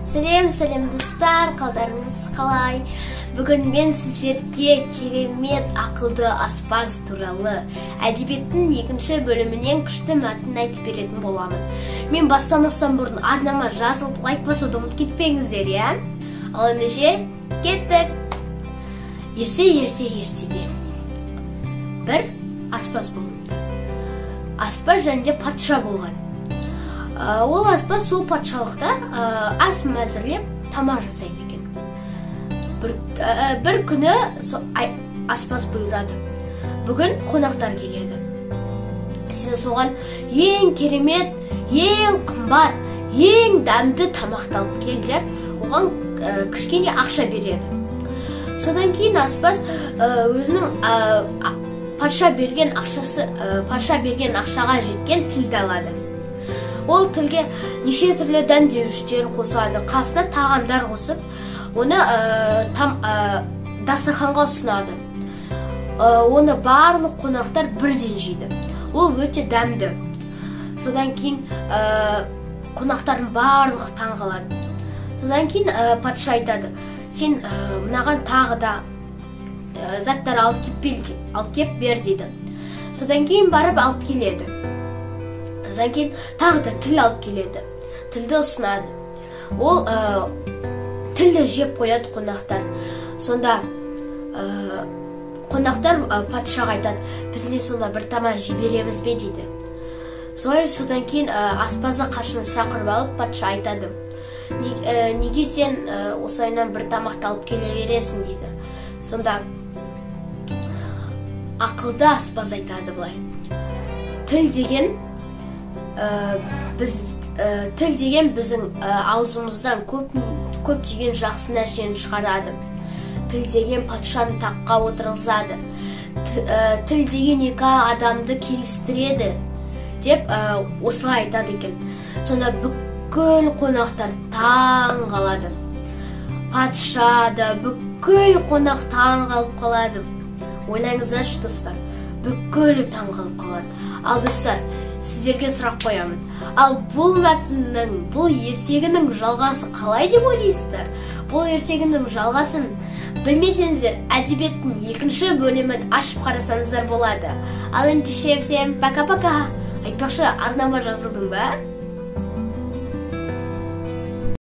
Сәлем, сәлем достар, қалдарыңыз қалай? Бүгін мен сіздерге керемет ақылды аспаз туралы әдебиеттің екінші бөлімінен күшті мәтін айтып беретін боламын. Мен бастамастан бұрын арнама жазылып, лайк басуды ұмытып кетпеңіздер, иә? Ал ендеше кеттік. Ерте, ерте, ертеде бір аспаз болыпты. Аспаз және патша болған. Ол аспаз сол патшалықта ас мәзірлеп тамақ жасайды екен. Бір күні аспаз бұйырады. Бүгін қонақтар келеді. Сен соған ең керемет, ең қымбат, ең дәмді тамақты алып кел деп оған кішкене ақша береді. Содан кейін аспаз өзінің патша берген ақшасы, патша берген ақшаға жеткен тілді алады. Ол тілге неше түрлі дәмдеуіштер қосады, қасына тағамдар қосып, оны дастарханға ұсынады. Оны барлық қонақтар бірден жейді. Ол өте дәмді. Содан кейін қонақтардың барлығы таң қалады. Содан кейін патша айтады: сен мынаған тағы да заттар алып кеп бер дейді. Содан кейін барып алып келеді. Содан кейін тағы да тіл алып келеді. Тілді ұсынады. Ол тілді жеп қояды қонақтар. Сонда қонақтар патшаға айтады: біз не сонда бір тамақ жібереміз бе дейді. Солай содан кейін аспазды қасына шақырып алып патша айтады: неге сен осылайынан бір тамақты алып келе бересің дейді. Сонда ақылды аспаз айтады былай: тіл деген тіл деген біздің аузымыздан көптеген жақсы нәрсені шығарады. Тіл деген патшаны таққа отырғызады. Тіл деген екі адамды келістіреді деп осылай айтады екен. Сонда бүкіл қонақтар таң қалады. Патша да, бүкіл қонақ таң қалып қалады. Ойлаңыздаршы достар, бүкілі таң қалып қалады. Ал достар, сіздерге сұрақ қоямын. Ал бұл мәтіннің, бұл ертегінің жалғасы қалай деп ойлайсыздар? Бұл ертегінің жалғасын білмесеңіздер, әдебиеттің екінші бөлімін ашып қарасаңыздар болады. Ал ендеше всем пока-пока. Айтпақшы, арнама жазылдың ба?